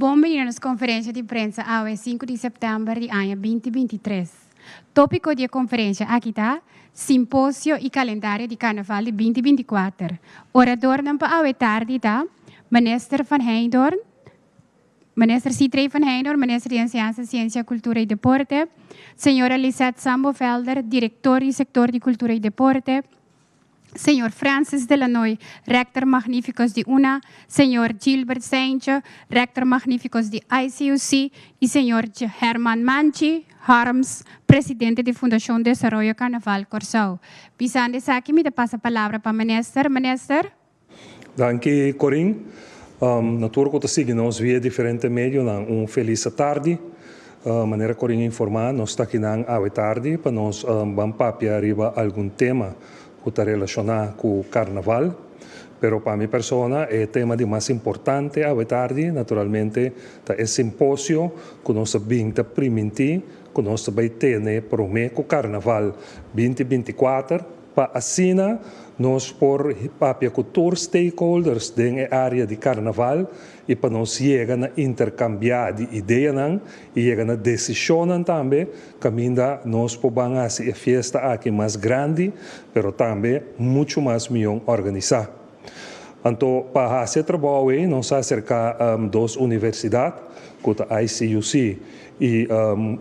Bon bini na nos konferensia di prensa awe 5 di sèptèmber di aña 2023. Tópiko di e konferensia aki ta Simposio i kalendario di Karnaval di 2024. Oradornan pa awe tardi ta Minister Van Heydoorn, Minister Sithree van Heydoorn, Minister di Enseñansa, Siensia, Kultura i Deporte, Señora Lisette Sambo-Velder, Direktor di Sektor di Kultura i Deporte, Señor Francis de Lanoy, Rector Magnificus di UNA, Señor Gilbert Seintje, Rector Magnificus di ICUC i Señor Herman Manchi Harms, Presidente di Fundashon Desaroyo Karnaval Kòrsou. Bisando esaki mi ta pasa palabra pa Minister. Minister? Danki Corin. Na tur ku ta sigui nos via diferente medionan un felis atardi. Manera Corin a informá, nos ta akinan awe tardi pa nos ban papia riba algun tema ku ta relashoná ku karnaval. Pero pa mi persona e tema di mas importante awe tardi naturalmente ta e simposio ku nos a bin ta primintí ku nos ta bai tene promé ku karnaval 2024 pa asina nos por papia ku tur stakeholders den e área di karnaval i pa nos yega na interkambiá di ideanan i yega na desishonnan tambe kaminda nos por ban hasi e fiesta aki mas grandi pero tambe muchu mas mihó organisá. Anto pa hasi e trabou ei nos a aserká dos universidat ku ta ICUC i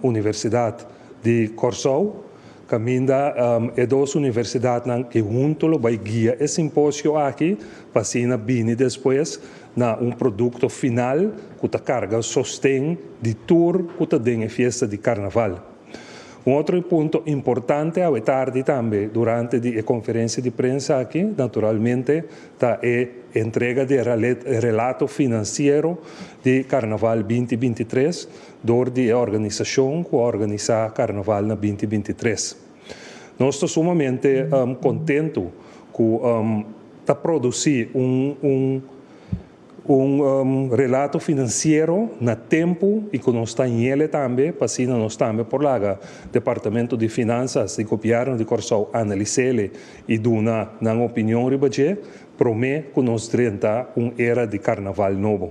Universidat di Kòrsou, kaminda e dos universidatnan ke huntu lo bai guia e simposio aki pa asina bini despues na un produkto final ku ta karga sosten di tur ku ta den e fiesta di karnaval. Un otro punto importante awe tardi tambe durante di e konferensia di prensa aki naturalmente ta e entrega di e relato finansiero di Karnaval 2023 dor di e organisashon ku a organisá Karnaval na 2023. Nos ta sumamente kontentu ku ta produsí un relato finansiero na tempu i ku nos ta ñele tambe pa asina nos tambe por laga Departamento di Finansas di Gobièrnu di Kòrsou analis'é i duna nan opinion riba dje promé ku nos drenta un era di karnaval nobo.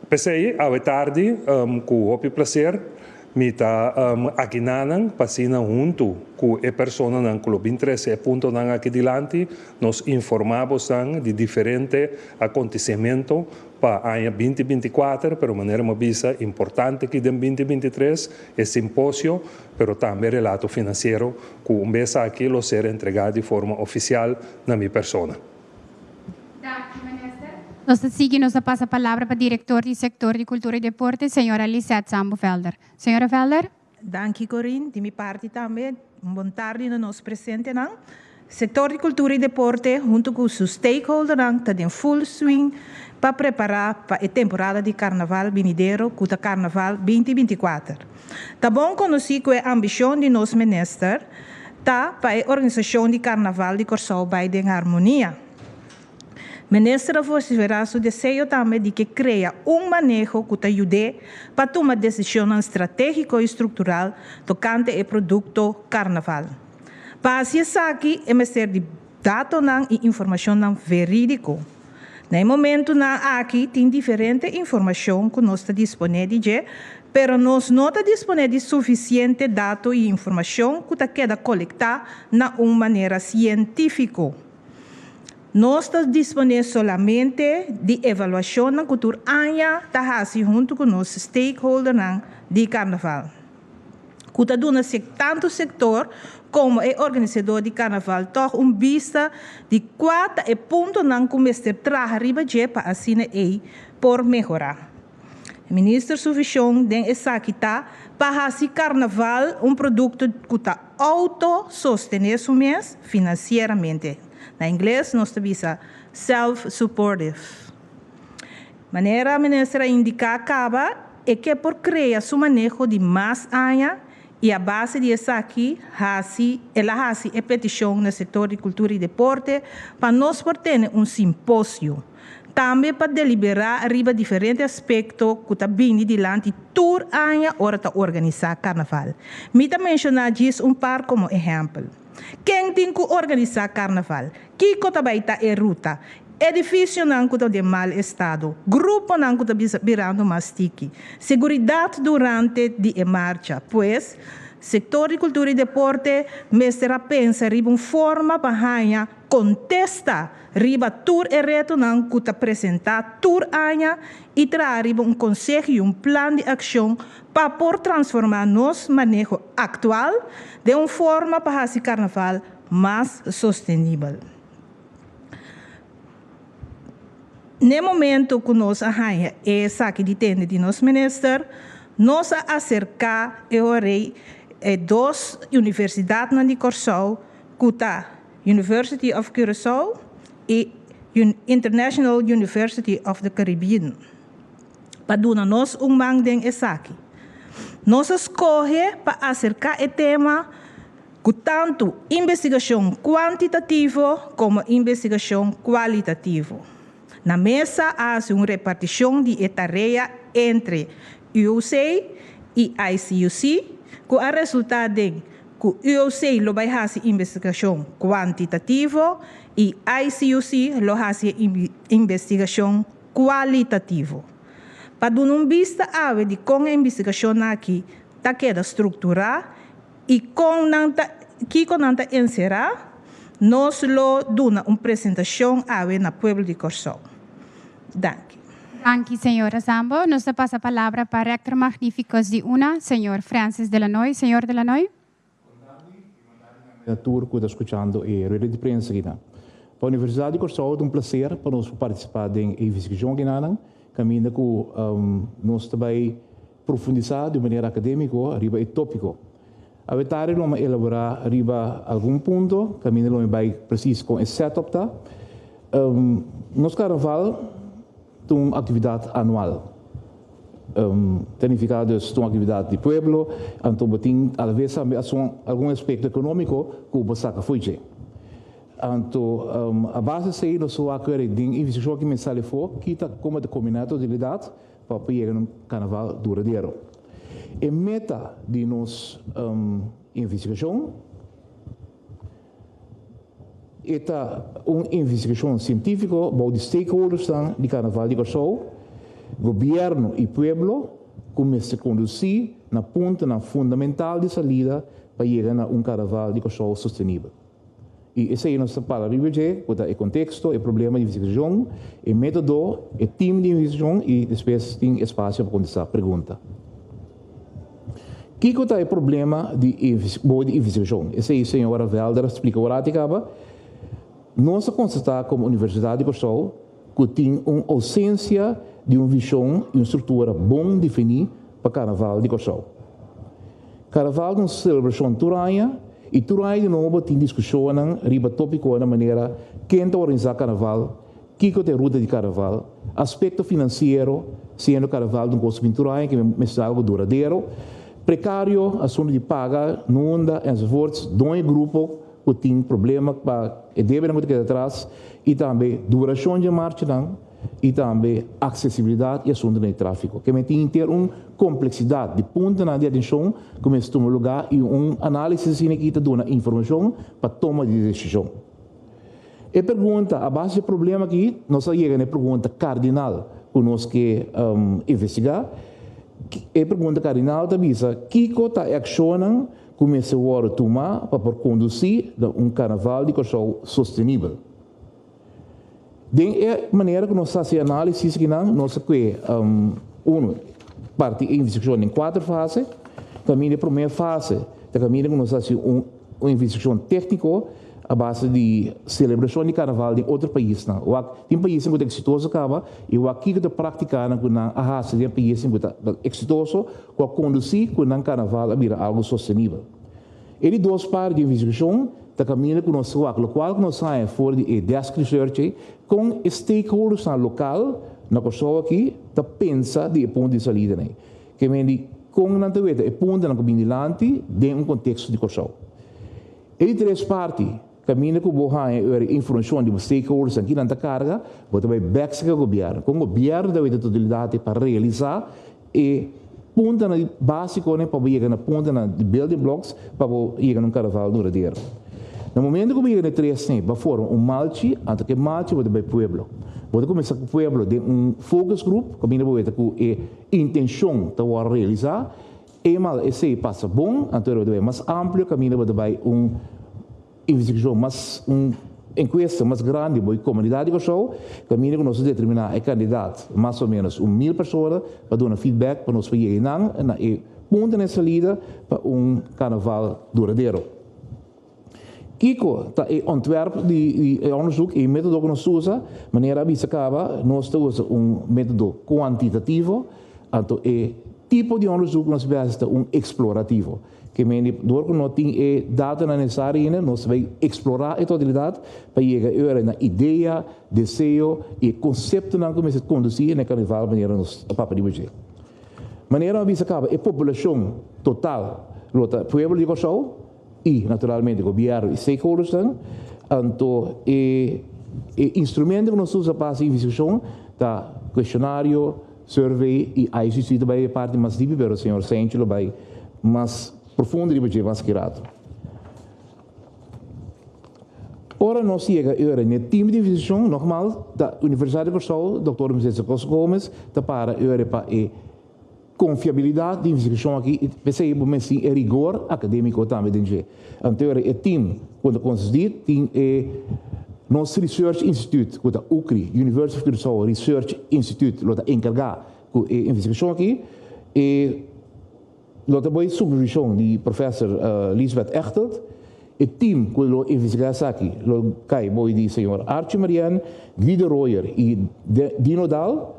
P'esei awe tardi ku hopi plaser mi ta akiná nan pa asina huntu ku e personanan ku lo bin trese e puntonan aki dilanti nos informá bosnan di diferente akontesimentu pa aña 2024, pero manera mi a bisa importante aki den 2023 e simposio, pero tambe relato finansiero ku un bes aki lo ser entregá di forma ofisial na mi persona. Danki, Minister. Nos ta sigui, nos ta pasa palabra pa Direktor di Sektor di Kultura i Deporte, señora Lisette Sambo-Velder. Señora Velder? Danki, Corin. Di mi parti tambe, un bon tardi na nos presentenan. Sektor di Kultura i Deporte, huntu ku su stakeholdernan, ta den full swing pa prepará pa e temporada di karnaval binidero ku ta Karnaval 2024. Ta bon konosí ku e ambishon di nos minister ta pa e organisashon di Karnaval di Kòrsou bai den harmonia. Minister a vosiferá su deseo tambe di ke krea un maneho ku ta yud'é pa tuma desishonnan stratégiko i struktural tokante e produkto Karnaval. Pa hasi esaki e mester di datonan i informashonnan verídiko. Na e momentunan aki tin diferente informashon ku nos ta disponé di dje, pero nos no ta disponé di sufisiente dato i informashon ku ta keda kolektá na un manera sientífiko. Nos ta disponé solamente di evaluashonnan ku tur aña ta hasi huntu ku nos stakeholdernan di karnaval, ku ta duna tantu sektor komo e organisadó di karnaval tòg un bista di kua ta e puntonan ku mester traha riba dje pa asina ei por mehorá. Minister su vishon den esaki ta pa hasi karnaval un produkto ku ta outo-sostené su mes finansieramente. Na ingles nos ta bisa self-supportive. Manera minister a indiká kaba, e ke por krea su maneho di mas aña i a base di esaki hasi el a hasi e petishon na sektor di kultura i deporte pa nos por tene un simposio tambe pa deliberá riba diferente aspekto ku ta bini dilanti tur aña ora ta organisá karnaval. Mi ta menshoná djis un par komo ehèmpel. Ken tin ku organisá karnaval? Kiko ta bai ta e ruta? Edificionan cu ta den mal estado, gruponan cu ta birando mas tiki, seguridad durante di e marcha. Pues, sector di cultura y deporte mester a pensa riba un forma pa haña contesta riba tur e retonan cu ta presenta tur aña y traha riba un conseho y un plan di accion pa por transforma nos maneho actual den un forma pa haci carnaval mas sostenibel. N'e momento cu nos a haña esaki di tende di nos minister, nos a acerca e orey e dos universidadnan di Corsou cu ta University of Curaçao y International University of the Caribbean pa duna nos un man den esaki. Nos a scoge pa acerca e tema Ku tantu investigashon kuantitativo komo investigashon kualitativo. Na mesa a hasi un repartishon di e tarea entre UOC i ICUC ku a resultá den ku UOC lo bai hasi investigashon kuantitativo i ICUC lo hasi e investigashon kualitativo. Pa duna un bista awe di kon e investigashonnan aki ta keda strukturá i kon nan ta kiko nan ta enserá, nos lo duna un presentashon awe na pueblo di Kòrsou. Danki. Danki señora Sambo. Nos ta pasa palabra pa Rector Magnificus di una, señor Francis de Lanoy. Señor de Lanoy. Na tur ku ta skuchando e rueda di prensa akinan. Pa Universidat di Kòrsou ta un plaser pa nos por partisipá den e investigashon akinanan, kaminda ku nos ta bai Profundisá di un manera akadémiko riba e tópiko. Awe tardi lo mi elaborá riba algun punto, kaminda lo mi bai presis kon e setup ta. Nos karnaval ta un aktividat anual. Ta nifiká dus ta un aktividat di pueblo, anto bo tin alabes tambe algun aspekto ekonómiko ku bo saka fo'i dje. Anto a base esei nos wak den investigashon aki mi sali afó kita komo ta kombiná e totalidat. Pa por yega na un karnaval duradero. E meta di nos investigashon e ta un investigashon sientífiko bou di stakeholdersnan di Karnaval di Kòrsou, gobièrnu i pueblo ku mester kondusí na puntonan fundamental di salida pa yega na un Karnaval di Kòrsou sostenibel. I esei nos ta para riba dje, ku ta e konteksto, e problema di investigashon, e método, e tim di investigashon i despues tin espasio pa kontestá pregunta. Kiko ta e problema di bou di investigashon? Esei señora Velder a splika ora ati kaba. Nos a konstatá komo Universidat di Kòrsou ku tin un ousensia di un vishon i un struktura bon definí pa Karnaval di Kòrsou. Karnaval ta un selebrashon tur aña i tur aña di nobo tin diskushonnan riba topikonan manera ken ta organisá karnaval, kiko ta e ruta di karnaval, aspekto finansiero, siendo karnaval ta un kos ku bin tur aña ke mester algu duradero, prekario, asuntu di paga, nunda, enzovoorts, doño grupo ku tin problema pa e debenan ku ta keda atras i tambe durashon dje marchanan. i tambe aksesibilidat i asuntunan di tráfiko. Ke men tin henter un kompleksidat di puntonan di atenshon ku mester tuma lugá i un análisis asina aki ta duna informashon pa toma di desishon. E pregunta, a base di e problema aki nos a yega na e pregunta kardinal ku nos ke investigá. E pregunta kardinal ta bisa, kiko ta e akshonnan ku mester wòrdu tumá pa por kondusí na un karnaval di Kòrsou sostenibel? Den e manera ku nos ta hasi e análisis akinan, nos a kue unu parti e investigashon den kuater fase. Kaminda e promé fase ta kaminda ku nos a hasi un investigashon tékniko a base di selebrashon di karnaval den otro paisnan. Wak tin paisnan ku ta eksitoso kaba i wak kiko ta praktikanan ku nan a hasi den e paisnan ku ta eksitoso ku a kondusí ku nan karnaval a bira algu sostenibel. E di dos parti di investigashon ta kaminda ku nos ta wak lokual ku nos haña for di e desk research ei, kon e stakeholdersnan lokal na Kòrsou aki ta pensa di e punto di salida ei. Ke men di kon nan ta weta e puntonan ku bin dilanti den un konteksto di Kòrsou. E di tres parti, kaminda ku bo haña e informashon di bo stakeholdersnan ki nan ta karga, bo ta bai bèk serka gobièrnu. Kon gobièrnu ta weta totalidat ei pa realisá E puntonan di básikonan pa bo yega na puntonan di building blocks pa bo yega na un karnaval duradero. Na momento ku bo yega na e tresnan, bo a forma un malchi, anto ku e malchi bo ta bai pueblo. Bo ta kuminsá ku pueblo den un focus group, kaminda bo weta ku e intenshon ta wòrdu realisá. Eenmaal esei pasa bon, anto bo ta bai mas amplio, kaminda bo ta bai un investigashon mas, un enkuesta mas grandi bo e komunidat di Kòrsou, kaminda ku nos ta determiná e kandidat, mas o ménos un mil persona, pa duna feedback pa nos por yega einan na e punto na e salida pa un karnaval duradero. Kiko ta e ontwerp di e onderzoek, e metodo ku nos usa? Manera a bisa kaba, nos ta usa un metodo kuantitativo, anto e tipo di onderzoek ku nos a hasi ta un eksplorativo. Ke mende dor ku no tin e datonan nesesario ainda, nos ta bai eksplorá e totalidat pa yega e ora na idea, deseo i e konseptonan ku mester kondusí na e karnaval manera nos a papia riba dje. Manera a bisa kaba, e populashon total lo ta pueblo di Kòrsou, i naturalmente gobièrnu i stakeholdersnan, anto e e instrumento ku nos usa pa hasi investigashon ta kuestionario, survey i ICC ta bai e parti mas dipi pero señor Sencho lo bai mas profundo riba dje mas ki rato. Ora nos yega e ora n'e team di investigashon nogmaals ta Universidat di Kòrsou, Dòktor Mercedes Acosta Gomez ta para e ora pa e Konfiabilidat di investigashon aki i p'esei bo mester tin e rigor akadémiko tambe den dje. Anto e tim ku ta konsistí tin e nos Research Institute ku ta UCRI, University of Curaçao Research Institute lo ta enkargá ku e investigashon aki. E lo ta bai supervishon di Professor Liesbeth Echteld. E tim ku lo investigá esaki lo kai bou di señor Archie Marian, Guido Royer i Dino Daal.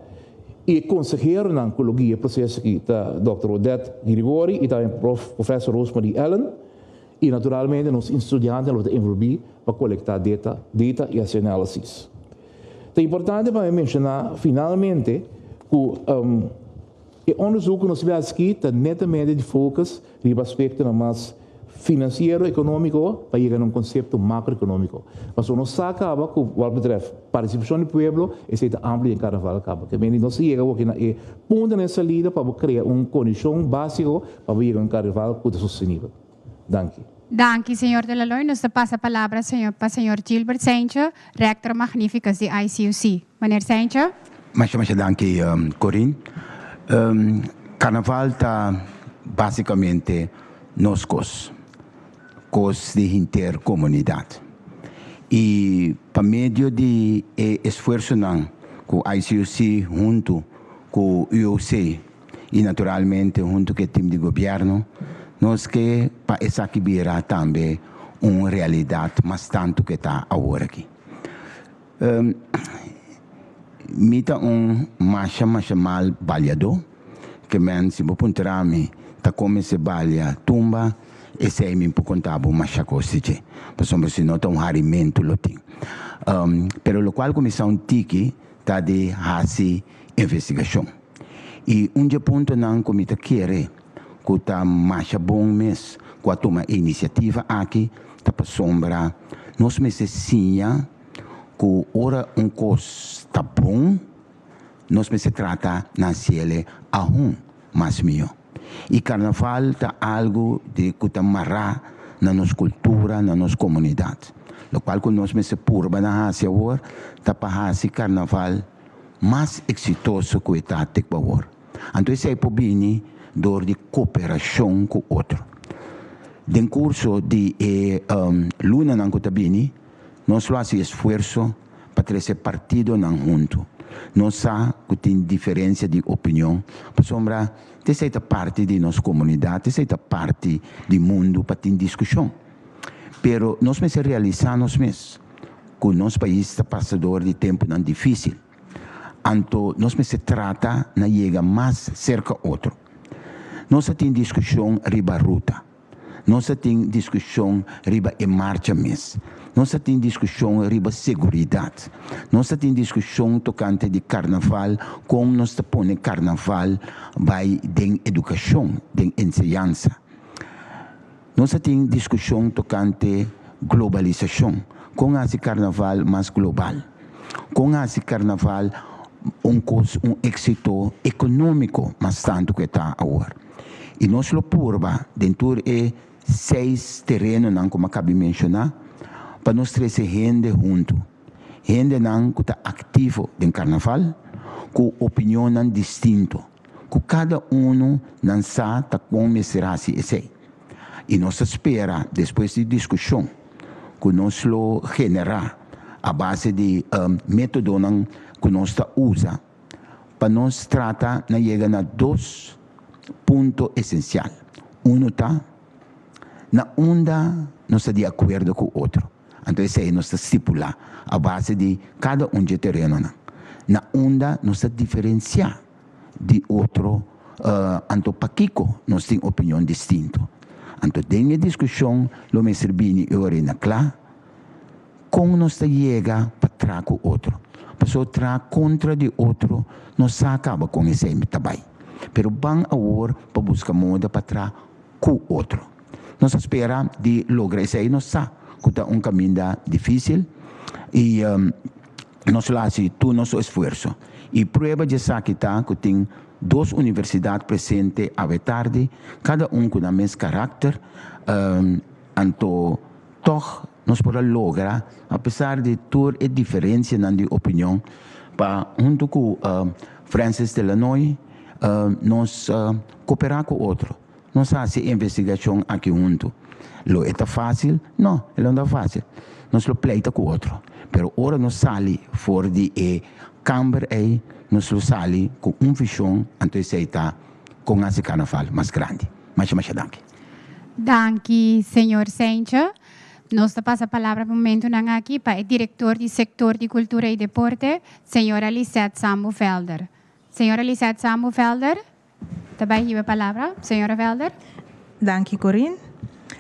I e konseheronan ku lo guia e proseso aki ta Dòkter Odette Girigori i tambe Prof. Professor Rosemarie Allen. I naturalmente nos studiantenan lo ta envolví pa kolektá data data i hasi análisis. Ta importante pa mi menshoná finalmente ku e onderzoek ku nos a hasi aki ta netamente di focus riba aspektonan mas finansiero ekonómiko pa yega na un konsepto makroekonómiko. Pasobra nos sa kaba ku wak betrèf partisipashon di pueblo esei ta amplio den karnaval kaba. Ke mende nos a yega awoki na e punto na e salida pa bo krea un kondishon básiko pa bo yega un karnaval ku ta sostenibel. Danki. Danki señor De la Loy. Nos ta pasa palabra señor pa señor Gilbert Seintje, Rector Magnificus di ICUC. Meneer Seintje. Masha masha danki Corinne. Carnaval ta basicamente nos cos, cos di henter comunidad. Y pa medio di e esfuerzonan cu ICUC hunto cu UOC y naturalmente hunto cu e team di gobierno, nos ke pa esaki bira tambe un realidad mas tanto cu e ta awor aki. Mi ta un masha masha mal baliadó, ke men si bo puntra mi ta come se balia tumba, esei mi por konta bo masha kos di dje, pasobra si no ta un harimentu lo tin. Pero lokual ku mi sa un tiki ta di hasi investigashon. I un dje puntonan ku mi ta kere ku ta masha bon mes ku a tuma e inisiativa aki ta pasobra nos mester siña ku ora un kos ta bon, nos mester trata na hasiele ahun mas mihó. I karnaval ta algu di ku ta mará na nos kultura, na nos komunidat. Lokual ku nos mester purba na hasi awor ta pa hasi karnaval mas eksitoso ku e ta te ku awor. Anto esei por bini dor di koperashon ku otro. Den kurso di e lunanan ku ta bini, Nos lo hasi esfuerso pa trese partidonan huntu. Nos sa ku tin diferensia di opinion, pasobra t'esei ta parti di nos komunidat, t'esei ta parti di mundu pa tin diskushon. Pero nos mester realisá nos mes ku nos pais ta pasa dor di tempunan difísil. Anto nos mester trata na yega mas serka otro. Nos a tin diskushon riba ruta. Nos a tin diskushon riba e marcha mes. Nos a tin diskushon riba seguridat. Nos a tin diskushon tokante di karnaval, kon nos ta pone karnaval bai den edukashon, den enseñansa. Nos a tin diskushon tokante globalisashon, kon hasi karnaval mas global, kon hasi karnaval un kos, un éksito ekonómiko mas tantu ku e ta awor. I nos lo purba den tur e seis terenonan ku mi a kabi menshoná. pa nos trese hende huntu. Hendenan ku ta aktivo den karnaval, ku opinionnan distinto, ku kada unu nan sa ta kon mester hasi esei. I nos ta spera despues di diskushon ku nos lo generá a base di métodonan ku nos ta usa pa nos trata na yega na dos punto esensial. Unu ta na unda nos ta di akuerdo ku otro. Anto esei nos ta stipulá a base di kada un dje terenonan. Na unda nos ta diferensiá di otro, anto pakiko nos tin opinion distinto. Anto den e diskushon lo mester bini e ora na kla kon nos ta yega pa traha ku otro. Pasobra traha kontra di otro no sa kaba kon esei ta bai. Pero ban awor pa buska moda pa traha ku otro. Nos a spera di logra esei, nos sa ku ta un kaminda difísil i nos lo hasi tur nos esfuerso. I prueba di esaki ta ku tin dos universidat presente awe tardi, kada un ku nan mes karakter, anto tòg nos por a logra, apesar di tur e diferensianan di opinion, pa huntu ku Francis Delanoy nos koperá ku otro. Nos hasi e investigashon aki huntu. Lo e ta fásil? No, e lo no ta fásil. Nos lo pleita ku otro. Pero ora nos sali for di e kamber ei, nos lo sali ku un vishon, anto esei ta kon hasi karnaval mas grandi. Masha masha danki. Danki, señor Seintje. Nos ta pasa palabra pa momentunan aki pa e direktor di sektor di kultura i deporte, señora Lisette Sambo-Velder. Señora Lisette Sambo-Velder. Ta bai hiba palabra, señora Velder. Danki Corinne.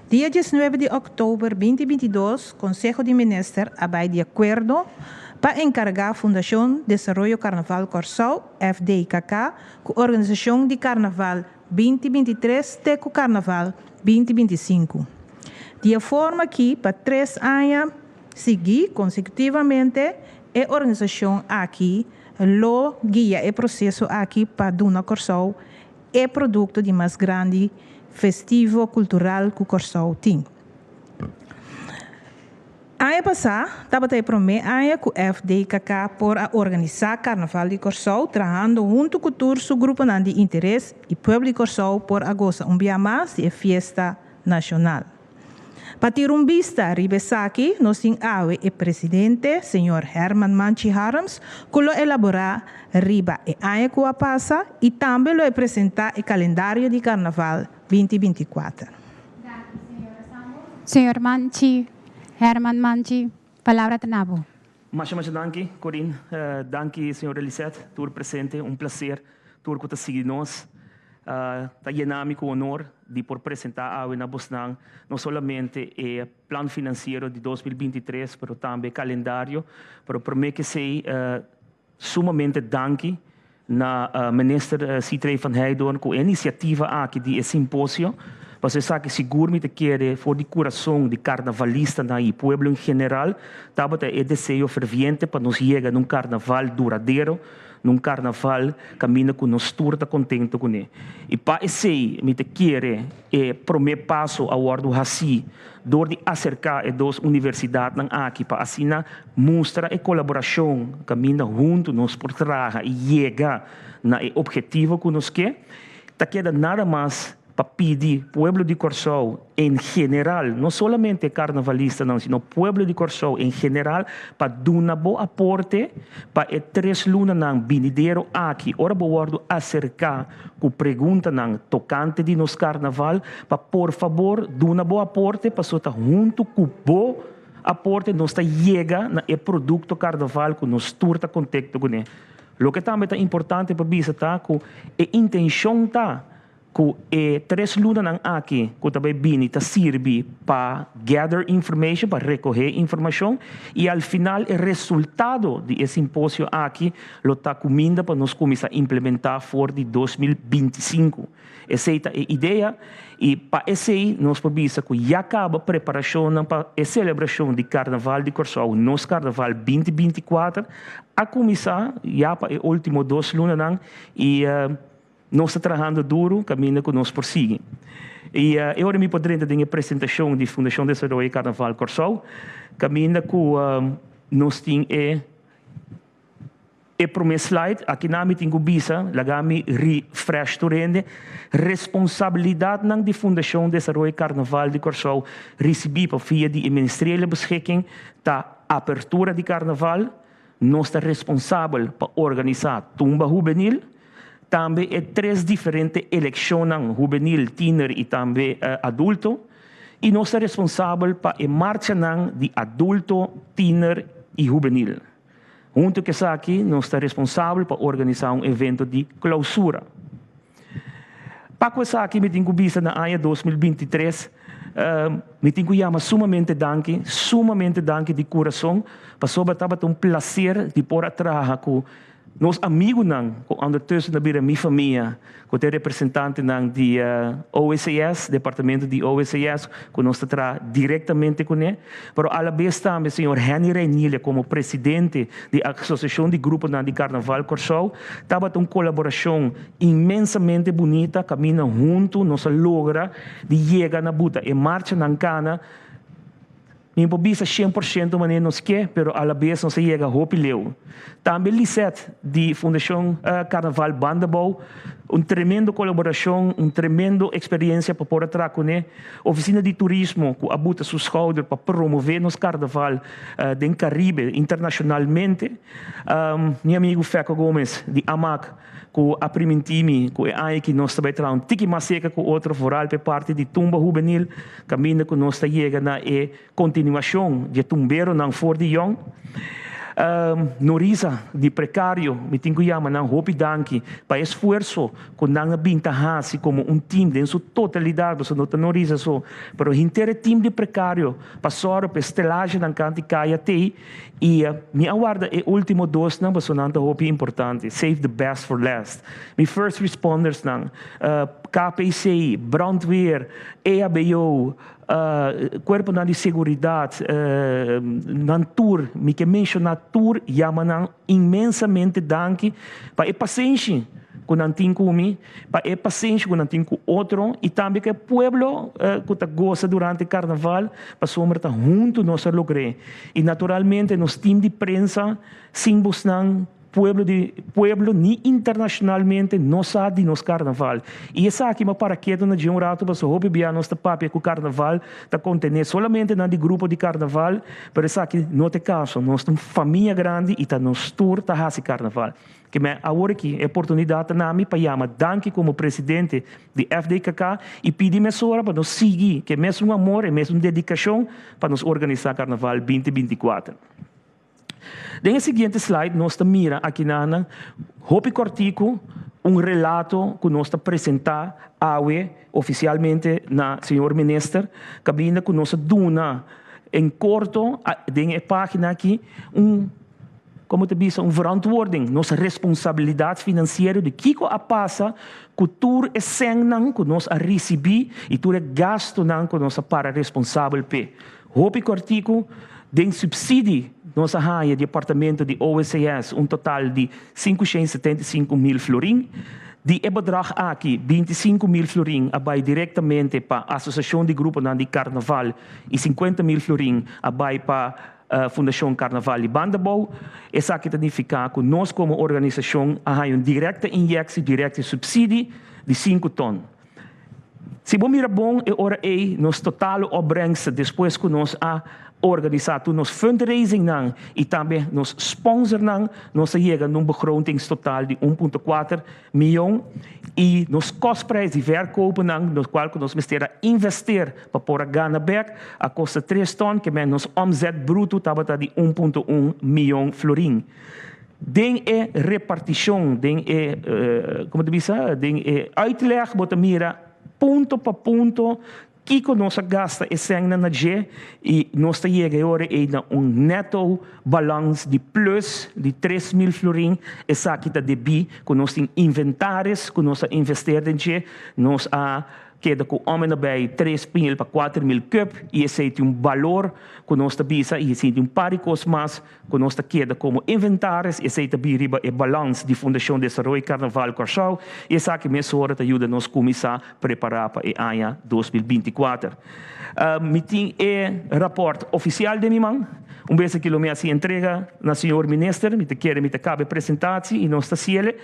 Dia 19 di òktober 2022 Konseho di Minister a bai di akuerdo pa enkargá Fundashon Desaroyo Karnaval Kòrsou, FDKK, ku organisashon di Karnaval 2023 te ku Karnaval 2025. Di e forma akí pa tres aña siguí konsekutivamente e organisashon akí lo guia e proseso aki pa duna Kòrsou e produkto di mas grandi festivo kultural ku Kòrsou tin. Aña pasá tabata e promé aña ku FDKK por a organisá Karnaval di Kòrsou trahando huntu ku tur su gruponan di interes i pueblo di Kòrsou por a gosa un bia mas di e fiesta nashonal. Pa tira un bista riba esaki nos tin awe e presidente, señor Herman Manchi Harms, ku lo elaborá riba e aña ku a pasa i tambe lo e presentá e kalendario di Karnaval 2024. Danki, señora Sambo. Señor Manchi, Herman Manchi, palabra ta na bo. Masha masha danki, Corinne. Danki, señora Lisette, tur presente. Un placer tur ku ta sigui nos. Ta yena mi ku honor di por presentá awe na bosnan no solamente e plan finansiero di 2023, pero tambe e kalendario. Pero promé ku esei, sumamente danki na Minister Sithree van Heydoorn ku e inisiativa aki di e simposio. Pasobra esaki sigur mi ta kere for di kurason di karnavalistanan i pueblo en general tabata e deseo ferviente pa nos yega na un karnaval duradero, na un karnaval kaminda ku nos tur ta kontento kuné. I pa esei mi ta kere e promé paso a wòrdu hasí dor di aserká e dos universidatnan aki pa asina mustra e kolaborashon kaminda huntu nos por traha i yega na e ophetivo ku nos ke. Ta keda nada mas pa pidi pueblo di Kòrsou en general, no solamente e karnavalistanan, sino pueblo di Kòrsou en general pa duna bo aporte pa e tres lunanan binidero aki ora bo wòrdu aserká ku preguntanan tokante di nos karnaval pa por fabor duna bo aporte pasobra ta huntu ku bo aporte nos ta yega na e produkto karnaval ku nos tur ta kontekto kuné. Loke tambe ta importante pa bisa ta ku e intenshon ta ku e tres lunanan aki ku ta bai bini ta sirbi pa gather information, pa rekohé informashon i al final e resultado di e simposio aki lo ta kuminda pa nos kuminsá implementá for di 2025. Esei ta e idea i pa esei nos por bisa ku ya kaba preparashonnan pa e selebrashon di Karnaval di Kòrsou, nos Karnaval 2024, a kuminsá ya pa e último dos lunanan i Nos ta trahando duru kaminda ku nos por sigui. I e ora mi por drenta den e presentashon di Fundashon Desaroyo Karnaval Kòrsou, kaminda ku nos tin e e promé slide. Akinan mi tin ku bisa, laga mi refresh tur hende, responsabilidatnan di Fundashon Desaroyo Karnaval di Kòrsou risibí pa via di e Ministeriële Beschikking ta apertura di karnaval, nos ta responsabel pa organisá tumba hubenil, tambe e tres diferente elekshonnan hubenil, tiener i tambe adulto, i nos ta responsabel pa e marchanan di adulto, tiener i hubenil. Huntu ku esaki nos ta responsabel pa organisá un evento di klousura. Pa ku esaki mi tin ku bisa na aña 2023 mi tin ku yama sumamente danki, sumamente danki di kurason, pasobra tabata un plaser di por a traha ku nos amigunan ku ondertussen a bira mi famia, ku ta e representantenan di OECS, departamento di OECS, ku nos ta traha direktamente kuné, pero alabes tambe señor Henny Reinilia komo presidente di Asosiashon di Gruponan di Karnaval Kòrsou. Tabata un kolaborashon inmensamente bunita kaminda huntu nos a logra di yega na buta e marchanan kana. Mi por bisa 100% manera nos ke, pero alabes nos a yega hopi leu. Tambe Lisette di Fundashon Karnaval Bandabou, un tremendo kolaborashon, un tremendo eksperensia pa por a traha kuné. Ofisina di Turismo ku a buta su skouder pa promové nos karnaval den Karibe internashonalmente. Mi amigu Fecco Gomez di Amak ku a primintí mi ku e aña aki nos ta bai traha un tiki mas serka ku otro foral pa e parti di tumba hubenil kaminda ku nos ta yega na e kontinuashon di e tumberonan for di yòn. Norisa di Prekario, mi tin ku yama nan hopi danki pa e esfuerso ku nan a bin ta hasi komo un tim den su totalidat, pasobra no ta Norisa so, pero henter e tim di Prekario pa sòru pa e stelagenan kanti kaya tei i mi a warda e último dosnan pasobra nan ta hopi importante, save the best for last. Mi first respondersnan, KPC, brandweer, EHBO, Cuerponan di seguridad, nan tur, mi ke menciona tur, yama nan inmensamente danki pa e pasenshi cu nan tin cu mi, pa e pasenshi cu nan tin cu otro y tambe cu e pueblo cu ta goza durante carnaval, pasobra ta hunto nos a logr'e. Y naturalmente nos team di prensa, sin bosnan, Pueblo di pueblo ni internacionalmente no sa di nos carnaval. Y esaki m'a para keto na dje un rato pasobra hopi bia nos ta papia cu carnaval ta contene solamente nan di grupo di carnaval, pero esaki no ta e caso. Nos ta un famia grandi y ta nos tur ta haci carnaval. Ke men awor aki e oportunidad ta na mi pa yama danki como presidente di FDKK y pidi mesora pa nos sigui ke mesun amor e mesun dedicacion pa nos organisa carnaval 2024. Den e siguiente slide nos ta mira akinanan hopi kòrtiku un relato ku nos ta presentá awe ofisialmente na señor minister kaminda ku nos a duna en korto den e página aki un komo ta bisa un verantwoording nos responsabilidat finansiero di kiko a pasa ku tur e sènnan ku nos a risibí i tur e gastunan ku nos a para responsabel p'e. Hopi kòrtiku, den supsidi nos a haña di departamento di OSCS un total di 575.000 florin. Di e bedrag aki, 25.000 florin a bai direktamente pa Asosiashon di Gruponan di Karnaval i 50.000 florin a bai pa Fundashon Karnaval di Bandabou. Esaki ta nifiká ku nos komo organisashon a haña un direkte inyeksi, direkte supsidi di sinku ton. Si bo mira bon e ora ei nos totale opbrengst despues ku nos a organisá tur nos fundraisingnan i tambe nos sponsornan, nos a yega na un begrotingstotaal di 1.4 mion i nos kostprijs di verkopennan, nos kual ku nos mester a investeer pa por a gana bek, a kosta tres ton, ke men nos omzet bruto tabata di 1.1 mion florin. Den e repartishon, den e, komo ta bisa, den e uitleg bo ta mira punto pa punto kiko nos a gasta e sènnan na dje i nos ta yega e ora ei na un neto balans di plus di 3000 florin. Esaki ta debí ku nos tin inventaris ku nos a investeer den dje, nos a. keda ku om en nabij 3.000 pa 4.000 cup i esei tin un balor ku nos ta bisa i esei tin un par di kos mas ku nos ta keda komo inventaris, esei ta bin riba e balans di Fundashon Desaroyo Karnaval Kòrsou i esaki mesora ta yuda nos kuminsá prepará pa e aña 2024. Mi tin e rapòrt ofisial den mi man, un bes aki lo mi hasi entrega na señor minister, mi ta kere mi ta kaba e presentatie i nos ta siele.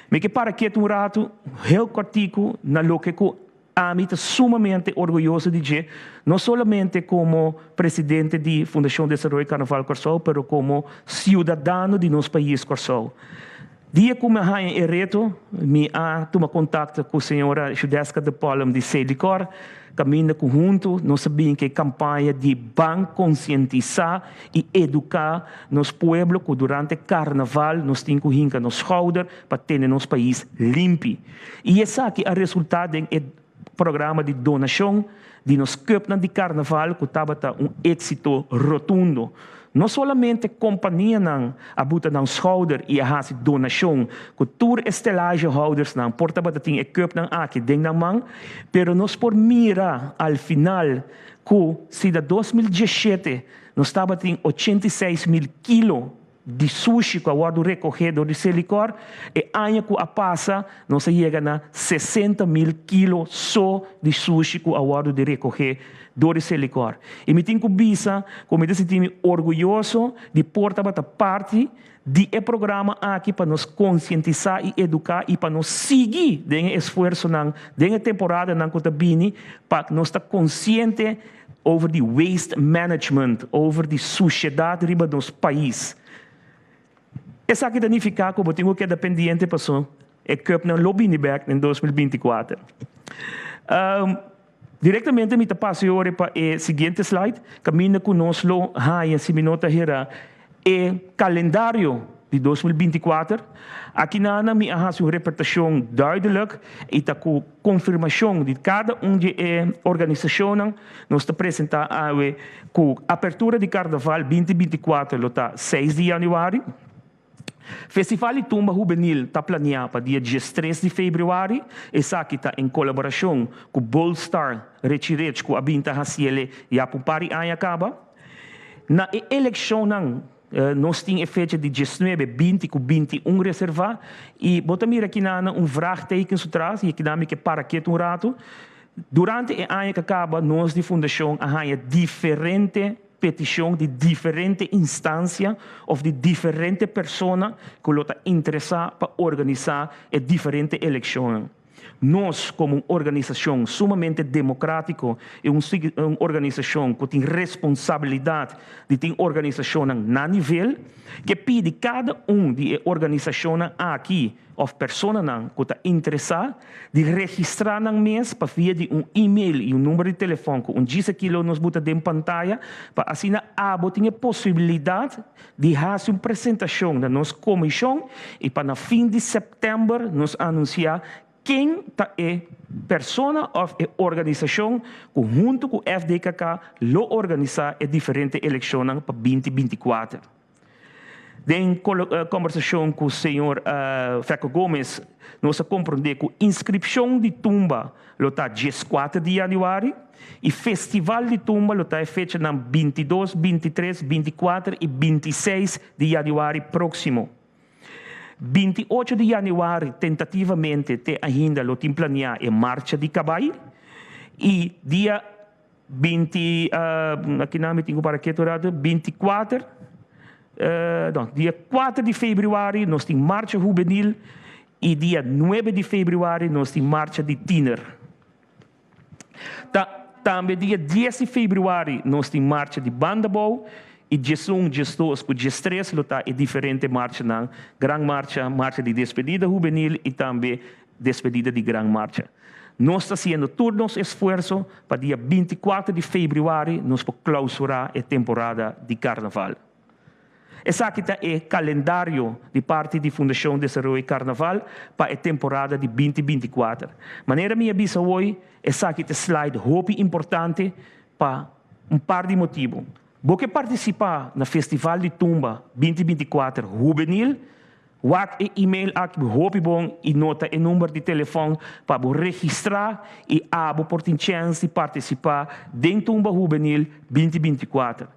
Mi ke para ketu un ratu heel kòrtiku na loke ku ami ta sumamente orguyoso di dje, no solamente komo presidente di Fundashon Desaroyo Karnaval Kòrsou, pero komo siudadano di nos pais Kòrsou. Dia ku mi a haña e reto, mi a tuma kontakto ku señora Judeska de Polm di Selikor, kaminda ku huntu nos a bin ku e kampaña di ban konsientisá i eduká nos pueblo ku durante karnaval nos tin ku hinka nos skouder pa tene nos pais limpi. I esaki a resultá den e programa di donashon di nos cupnan di karnaval ku tabata un éksito rotundo. No solamente kompanianan a buta nan skouder i a hasi donashon ku tur e stelagehoudersnan por tabata tin e cupnan aki den nan man, pero nos por mira al final ku si na 2017 nos tabatin 86.000 kilo di sushi ku a wòrdu rekohé dor di Selikor, e aña ku a pasa nos a yega na 60.000 kilo so di sushi ku a wòrdu di rekohé dor di Selikor. I mi tin ku bisa ku mi ta sinti mi orguyoso di por tabata parti di e programa aki pa nos konsientisá i eduká i pa nos sigui den e esfuersonan den e temporadanan ku ta bini pa nos ta konsiente over di waste management, over di sushedat riba nos pais. Esaki ta nifiká ku bo tin ku keda pendiente paso e cupnan lo bini bèk den 2024. Direktamente mi ta pasa e ora pa e siguiente slide, kaminda ku nos lo haña, si mi no ta hera, e kalendario di 2024. Aki nana mi a hasi un repertashon duidelijk i ta ku konfirmashon di kada un di e organisashonnan nos ta presentá awe ku apertura di Karnaval 2024 lo ta 6 di yanüari. Festival di Tumba Hubenil ta planiá pa dia 13 di febrüari. Esaki ta en kolaborashon ku Bold Star Richie Rich ku a bin ta hasiele ya pa un par di aña kaba. Na e elekshonnan nos tin e fecha di 19, 20 ku 21 reservá i bo ta mira kinan un vraagteken su tras i kinan mi ke para ketu un ratu. Durante e aña ku a kaba nos di fundashon a haña diferente petishon di diferente instansia òf di diferente persona ku lo ta interesá pa organisá e diferente elekshonnan. Nos komo un organisashon sumamente demokrátiko i un un organisashon ku tin responsabilidat di tin organisashonnan na nivel, ke pidi kada un di e organisashonnan aki òf personanan ku ta interesá di registrá nan mes pa via di un email i un number di telefòn ku un djis aki lo nos buta den pantaya pa asina abo tin e posibilidat di hasi un presentashon na nos komishon i pa na fin di sèptèmber nos anunsiá ken ta e persona òf e organisashon ku huntu ku FDKK lo organisá e diferente elekshonnan pa 2024. Den kombersashon ku señor Fecco Gomez nos a komprondé ku inskripshon di tumba lo ta 14 di yanüari i festival di tumba lo ta e fechanan 22, 23, 24 i 26 di yanüari próksimo. 28 di yanüari tentativamente te ainda lo tin planiá e marcha di kabai i dia 20, aki nan mi tin ku para ketu rato, 24, no, dia 4 di febrüari nos tin marcha hubenil i dia 9 di febrüari nos tin marcha di tiner. Ta, tambe dia 10 di febrüari nos tin marcha di Bandabou i 11, 12 ku 13 lo ta e diferente marchanan, gran marcha, marcha di despedida hubenil i tambe despedida di gran marcha. Nos ta hasiendo tur nos esfuerso pa dia 24 di febrüari nos por klausurá e temporada di karnaval. Esaki ta e kalendario di parti di Fundashon Desaroyo Karnaval pa e temporada di 2024. Manera mi a bisa hoy, esaki ta slide hopi importante pa un par di motibu. Bo ke partisipá na Festival di Tumba 2024 Hubenil? Wak e email aki hopi bon i nota e number di telefòn pa bo registrá i abo por tin chèns di partisipá den Tumba Hubenil 2024.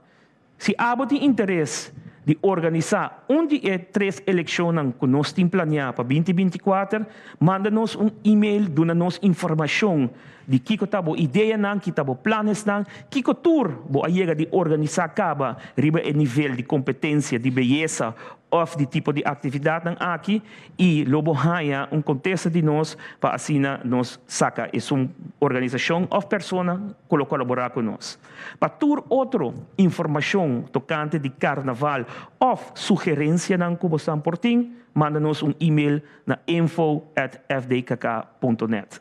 Si abo tin interes di organisá un di e tres elekshonnan ku nos tin planiá pa 2024, manda nos un email duna nos informashon di kiko ta bo ideanan, ki ta bo planesnan, kiko tur bo a yega di organisá kaba riba e nivel di kompetensia di beyesa òf di tipo di aktividatnan aki i lo bo haña un kontesta di nos pa asina nos saka esun organisashon òf persona ku lo kolaborá ku nos. Pa tur otro informashon tokante di karnaval òf sugerensianan ku bosan por tin, manda nos un email na info at fdkk punto net.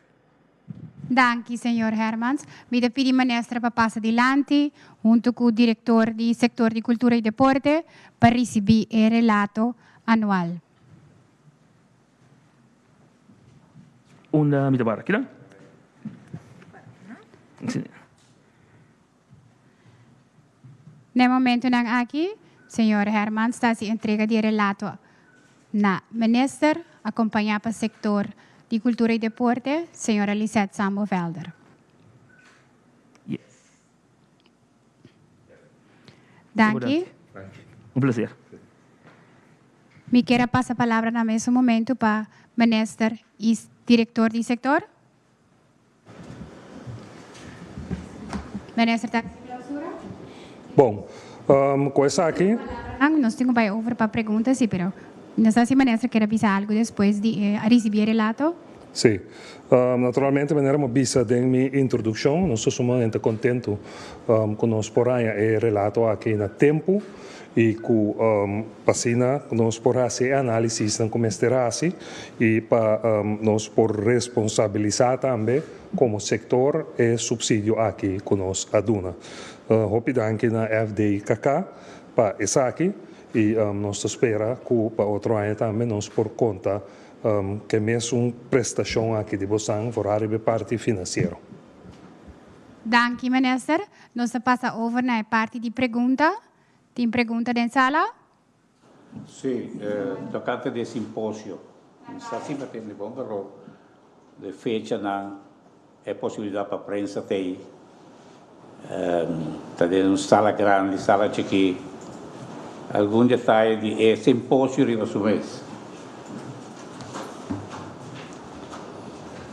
Danki, señor Hermans. Mi ta pidi minister pa pasa dilanti, hunto cu director di sector di Cultura y Deporte, pa ricibi e relato anual. Unda mi ta para? Kinan? Si. Na e momentonan aki, señor Hermans ta haci entrega di e relato na minister, acompaña pa sector di Cultura y Deporte, señora Lisette Sambo Velder. Yes. Danki. Un placer. Mi kier a pasa palabra na mesun momento pa minister y director di sector. Minister ta clausura. Bon, cu esaki. Nos tin cu bay over pa pregunta si, pero no sa si minister kier a bisa algo despues di a ricibi e relato. Si. Naturalmente manera mi a bisa den mi introduccion, nos ta sumamente contento cu nos por haña e relato aki na tempo y cu P'asina nos por hasi e análisisnan ku mester hasi i pa nos por responsabilisá tambe komo sektor e supsidio aki ku nos a duna. Hopi danki na FDKK pa esaki i nos ta spera ku pa otro aña tambe nos por konta ku e mesun prestashon aki di bosan for ariba e parti finansiero. Danki Minister. Nos ta pasa over na e parti di pregunta. Tin pregunta den sala? Sí, tocante di e simposio. Mi sa si mi a tende bon, pero de fechanan e posibilidad pa prensa ta ei. Ta den un sala grandi, sala chikí. Algun detaye di e simposio riba su mes.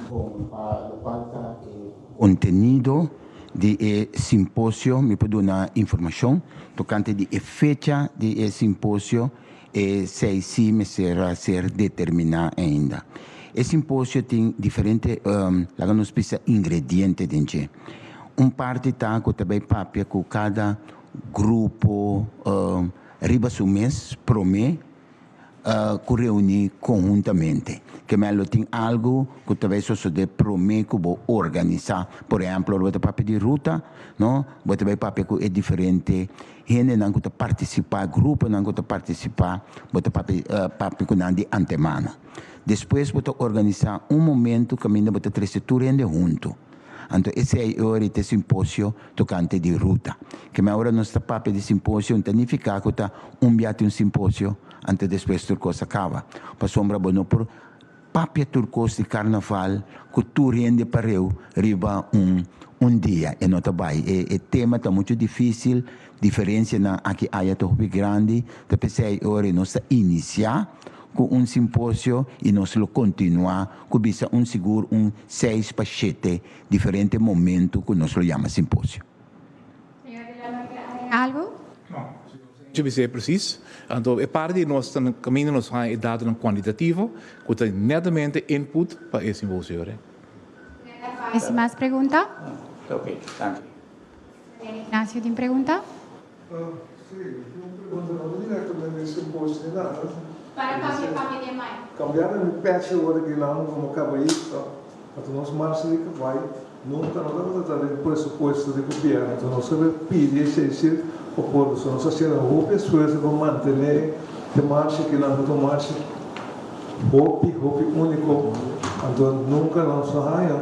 Bon, pa locual ta e contenido di e simposio mi por duna informashon tokante di e fecha di e simposio, esei si mester a ser determiná ainda. E simposio tin diferente, laga nos bisa ingrediente den dje. Un parti ta ku ta bai papia ku kada grupo riba su mes promé. Ku reuní konhuntamente. Ke men lo tin algu ku ta bai sosodé promé ku bo organisá. Por ehèmpel, ora bo ta papia di ruta, no, bo ta bai papia ku e diferente hendenan ku ta partisipá, gruponan ku ta partisipá, bo ta papia papia ku nan di antemano. Despues bo ta organisá un momentu kaminda bo ta trese tur hende huntu. Anto esei e ora ta e simposio tokante di ruta. Keme ora nos ta papia di simposio no ta nifiká ku ta un bia tin un simposio anto despues tur kos a kaba. Pasobra bo no por papia tur kos di karnaval ku tur hende pareu riba un un dia. E no ta bai. E e tema ta muchu difísil, diferensianan aki aya ta hopi grandi. Ta p'esei e ora nos ta inisiá ku un simposio i nos lo kontinuá ku bisa un sigur un seis pa shete diferente momentu ku nos lo yama simposio. Señor de la Noche agrega algo? No, si nos bis'é presis. Anto e parti di nos ta kaminda nos haña e datonan kuantitativo ku ta netamente input pa e simposio. Esei mas pregunta? Ta ok, danki. Ignacio tin pregunta? Sí, mi tin un pregunta, no ta directamente di simposio ni nada. Para papia papia di e mai. Cambiando mi pechi awor aki nan como cabayista, pasobra nos marcha di cabay nunca no tabata ta den presupuesto di gobierno, entonces nos a pidi esey si pa pueblo, so nos a haciendo hopi esfuerzo pa mantene e marcha aki nan cu ta un marcha hopi hopi unico, anto nunca nos a haya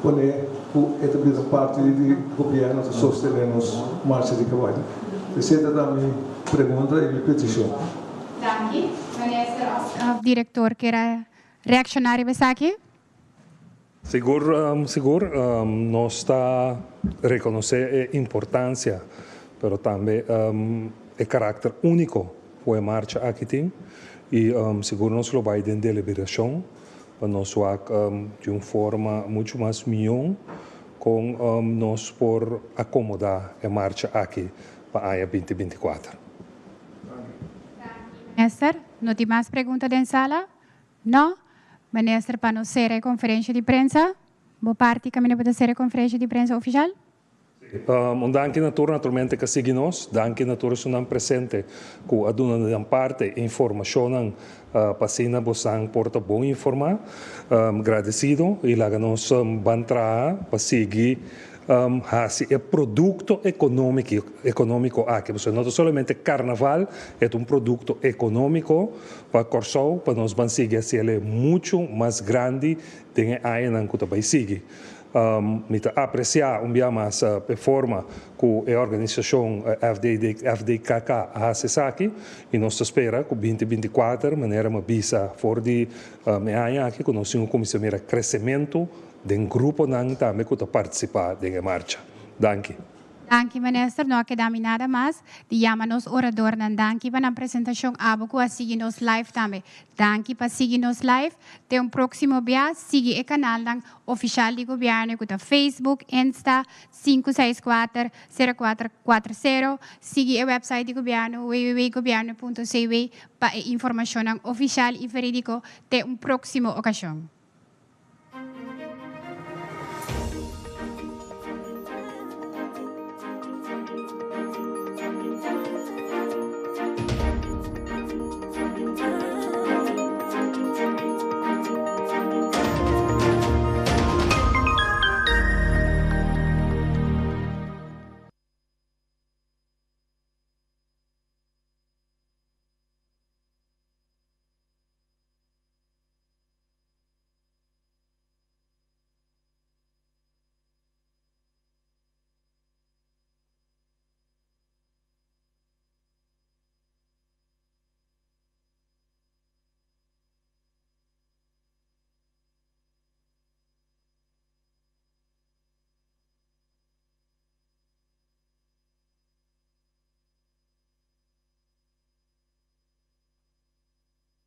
pone cu e ta bira parti di gobierno ta sostene nos marcha di caballo. Esey ta ta mi pregunta y mi peticion. Danki. Minister of director kier reacciona riba esaki? Sigur, sigur, nos ta reconoce e importancia, pero tambe e caracter unico cu e marcha aki tin y sigur nos lo bay den deliberacion pa nos wak di un forma mucho mas miho con nos por acomoda e marcha aki pa aña 2024. Minister, no tin mas pregunta den sala? No? Minister, pa nos cera e conferencia di prensa, bo parti caminda pa cera e conferencia di prensa oficial? Un danki na tur naturalmente cu a sigui nos, danki na tur esnan presente cu a duna nan parti informacion pa asina boso por ta bon informa. Agradecido y laga nos ban traha pa sigui haci e producto economico aki. No solamente carnaval, e un producto economico pa Corsou, pa nos ban sigui haci mucho mas grandi den añanan cu ta bay sigui. Mi ta aprecia un dia mas e forma cu e organisacion FDD, FDKK a haci esaki y nos ta spera cu 2024, manera m'a bisa for di aña aki, cu nos tin cuminsa mira crecemento di gruponan tambe cu ta participa den marcha. Danki. Danki, minister. No keda nada mas di yama nos oradornan danki pa e presentacion. Abo cu a sigui nos live tambe. Danki pa sigui nos live. Te un proximo dia. Sigui e canal oficial di gobierno, cu ta Facebook, Insta, 564 0440. Sigui e website di gobierno, www.gobierno.cw, pa informacion oficial y veridico. Te un proximo ocasion.